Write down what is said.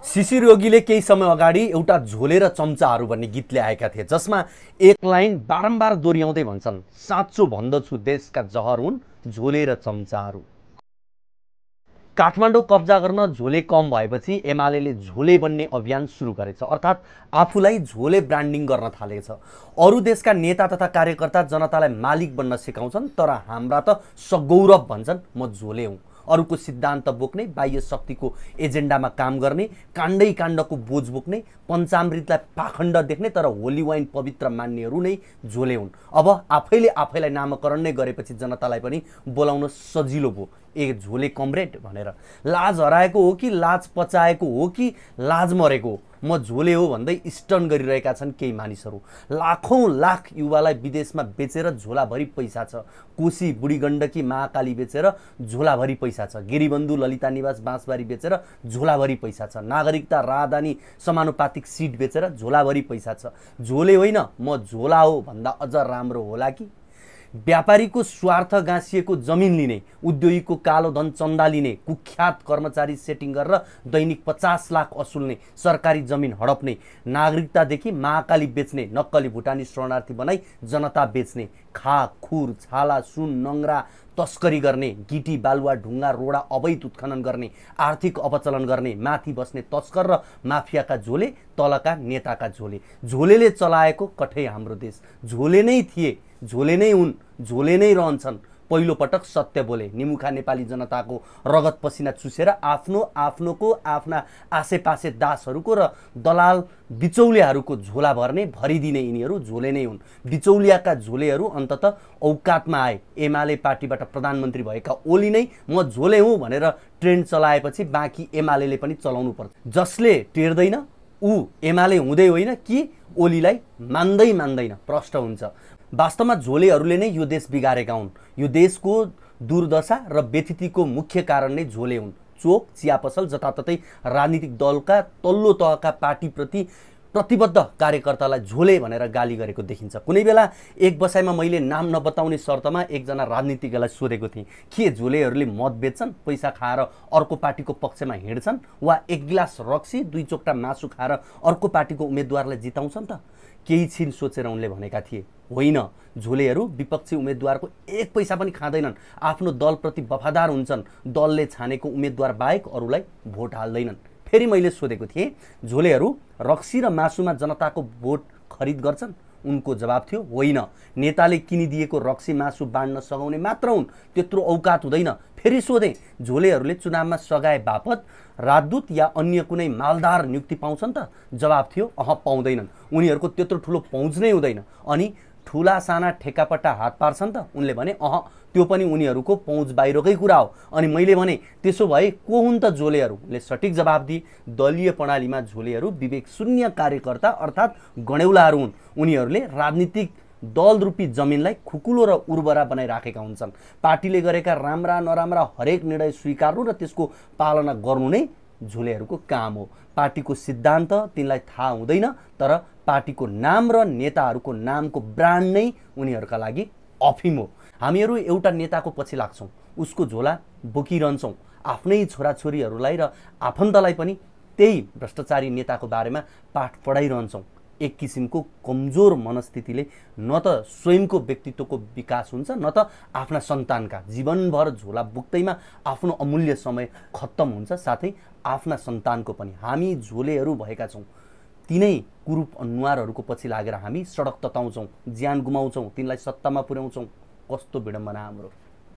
शिशिर योगीले केही समय अगाडि एउटा झोले र चम्चाहरू भन्ने गीत ल्याएका थिए, जसमा एक लाइन बारम्बार दोहोऱ्याउँदै भन्छन्, साँचो भन्दछु देशका जहर हुन् झोले र चम्चाहरू। काठमाडौँ कब्जा गर्न झोले कम भएपछि एमालेले झोले बन्ने अभियान सुरु गरेछ, अर्थात् आफूलाई झोले ब्रान्डिङ गर्न थालेको छ। अरू देशका नेता तथा कार्यकर्ता जनतालाई मालिक बन्न सिकाउँछन्, तर हाम्रा त सगौरव भन्छन् म झोले हुँ। अरूको सिद्धान्त बोक्ने, बाह्य शक्तिको एजेन्डामा काम गर्ने, काण्डै काण्डको बोझ बोक्ने, पञ्चामृतलाई पाखण्ड देख्ने तर होली वाइन पवित्र मान्नेहरू नै झोले हुन्। अब आफैले आफैलाई नामकरण नै गरेपछि जनतालाई पनि बोलाउन सजिलो भयो, ए झोले कमरेड भनेर। लाज हराएको हो कि लाज पचाएको हो कि लाज मरेको हो, म झोले हो भन्दै स्टन गरिरहेका छन् केही मानिसहरू। लाखौं लाख युवालाई विदेशमा बेचेर झोलाभरि पैसा छ। कोशी, बुढीगण्डकी, महाकाली बेचेर झोलाभरि पैसा छ। गिरिबन्धु, ललिता निवास, बाँसबारी बेचेर झोलाभरि पैसा छ। नागरिकता, राजधानी, समानुपातिक सिट बेचेर झोलाभरि पैसा छ। झोले होइन, म झोला हो भन्दा अझ राम्रो होला कि? व्यापारीको स्वार्थ गाँसिएको जमिन लिने, उद्योगीको कालो धन चन्दा लिने, कुख्यात कर्मचारी सेटिङ गरेर दैनिक 50 लाख असुल्ने, सरकारी जमिन हडप्ने, नागरिकतादेखि महाकाली बेच्ने, नक्कली भुटानी शरणार्थी बनाई जनता बेच्ने, खाक, खुर, छाला, सुन, नङ्ग्रा तस्करी गर्ने, गिटी, बालुवा, ढुङ्गा, रोडा अवैध उत्खनन गर्ने, आर्थिक अपचलन गर्ने, माथि बस्ने तस्कर र माफियाका झोले, तलका नेताका झोले। झोलेले चलाएको कठै हाम्रो देश। झोले नै थिए, झोले नै हुन्, झोले नै रहन्छन्। पहिलो पटक सत्य बोले। निमुखा नेपाली जनताको रगत पसिना चुसेर आफ्नोको आफ्ना आसेपासे दासहरूको र दलाल बिचौलियाहरूको झोला भर्ने, भरिदिने यिनीहरू झोले नै हुन्। बिचौलियाका झोलेहरू अन्ततः औकातमा आए। एमाले पार्टीबाट प्रधानमन्त्री भएका ओली नै म झोले हुँ भनेर ट्रेन्ड चलाएपछि बाँकी एमाले पनि चलाउनु पर्छ। जसले टेर्दैन ऊ एमाले हुँदै होइन कि ओलीलाई मान्दैन प्रष्ट हुन्छ। वास्तवमा झोलेहरूले नै यो देश बिगारेका हुन्। यो देशको दुर्दशा र व्यथितिको मुख्य कारण नै झोले हुन्। चोक, चिया पसल, जताततै राजनीतिक दलका तल्लो तहका पार्टीप्रति प्रतिबद्ध कार्यकर्तालाई झोले भनेर गाली गरेको देखिन्छ। कुनै बेला एक बसाइमा मैले नाम नबताउने शर्तमा एकजना राजनीतिज्ञलाई सोधेको थिएँ, के झोलेहरूले मत बेच्छन्, पैसा खाएर अर्को पार्टीको पक्षमा हिँड्छन्, वा एक गिलास रक्सी, दुई चोक्टा मासु खाएर अर्को पार्टीको उम्मेदवारलाई जिताउँछन् त? केही छिन सोचेर उनले भनेका थिए, होइन, झोलेहरू विपक्षी उम्मेदवारको एक पैसा पनि खाँदैनन्, आफ्नो दलप्रति वफादार हुन्छन्, दलले छानेको उम्मेदवार बाहेक अरूलाई भोट हाल्दैनन्। फेरि मैले सोधेको थिएँ, झोलेहरू रक्सी र मासुमा जनताको भोट खरिद गर्छन्? उनको जवाब थियो, होइन, नेताले किनिदिएको रक्सी मासु बाँड्न सघाउने मात्र हुन्, त्यत्रो औकात हुँदैन। फेरि सोधेँ, झोलेहरूले चुनावमा सघाए बापत राजदूत या अन्य कुनै मालदार नियुक्ति पाउँछन् त? जवाब थियो, पाउँदैनन्, उनीहरूको त्यत्रो ठुलो पहुँच नै हुँदैन। अनि ठुला साना ठेकापट्टा हात पार्छन् त? उनले भने, त्यो पनि उनीहरूको पहुँच बाहिरकै कुरा हो। अनि मैले भने, त्यसो भए को हुन् त झोलेहरू? उनले सठिक जवाब दिए, दलीय प्रणालीमा झोलेहरू विवेक शून्य कार्यकर्ता अर्थात् गणेउलाहरू हुन्। उनीहरूले राजनीतिक दल रूपी जमिनलाई खुकुलो र उर्वरा बनाइराखेका हुन्छन्। पार्टीले गरेका राम्रा नराम्रा हरेक निर्णय स्वीकार्नु र त्यसको पालना गर्नु नै झोलेहरूको काम हो। पार्टीको सिद्धान्त तिनलाई थाहा हुँदैन, तर पार्टीको नाम र नेताहरूको नामको ब्रान्ड नै उनीहरूका लागि अफिम हो। हामीहरू एउटा नेताको पछि लाग्छौँ, उसको झोला बोकिरहन्छौँ, आफ्नै छोराछोरीहरूलाई र आफन्तलाई पनि त्यही भ्रष्टाचारी नेताको बारेमा पाठ पढाइरहन्छौँ। एक किसिमको कमजोर मनस्थितिले न त स्वयंको व्यक्तित्वको विकास हुन्छ, न त आफ्ना सन्तानका। जीवनभर झोला बोक्दैमा आफ्नो अमूल्य समय खत्तम हुन्छ, साथै आफ्ना सन्तानको पनि। हामी झोलेहरू भएका छौँ। तिनै कुरूप अनुहारहरूको पछि लागेर हामी सडक तताउँछौँ, ज्यान गुमाउँछौँ, तिनलाई सत्तामा पुर्याउँछौँ। कस्तो विडम्बना हाम्रो!